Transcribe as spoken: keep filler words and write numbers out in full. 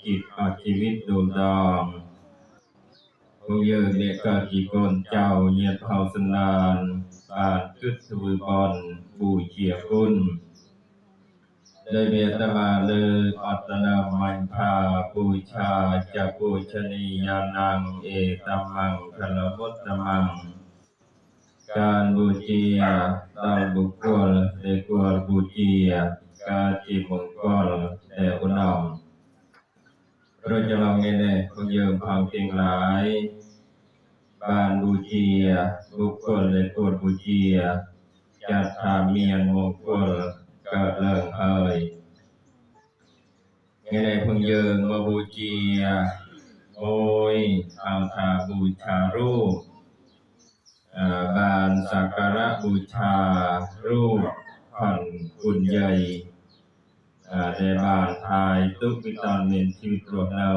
ជីវិតអស់ជីវិតដួលដង។ ពួកយើងអ្នកកើតជាកូនចៅញាតិហោសន្តាន បានគិតធ្វើបុណ្យបូជាគុណ ដោយមានអាត្មាលើកអត្តនមញ្ញថា បូឆា ចបូឆនីយានាំង អេតមង្គលមុត្តមង្គល ការបូជាដល់បុគ្គលដែលគួរបូជា កើតជាមង្គលដែលឧត្តម។ ព្រោះចំណងថ្ងៃនេះ ពួកយើងផងទាំងឡាយបានបូជាបុគ្គលដែលគួរបូជា ចាត់ថាមានមង្គលកើតឡើងហើយ។ ថ្ងៃនេះពួកយើងមកបូជាមួយហៅថាបូឆារូប អឺបានសក្ការៈបូឆារូបផនគុណយាយ អឺដែលបានថាយទុកពីតនមានជីវិតរស់នៅ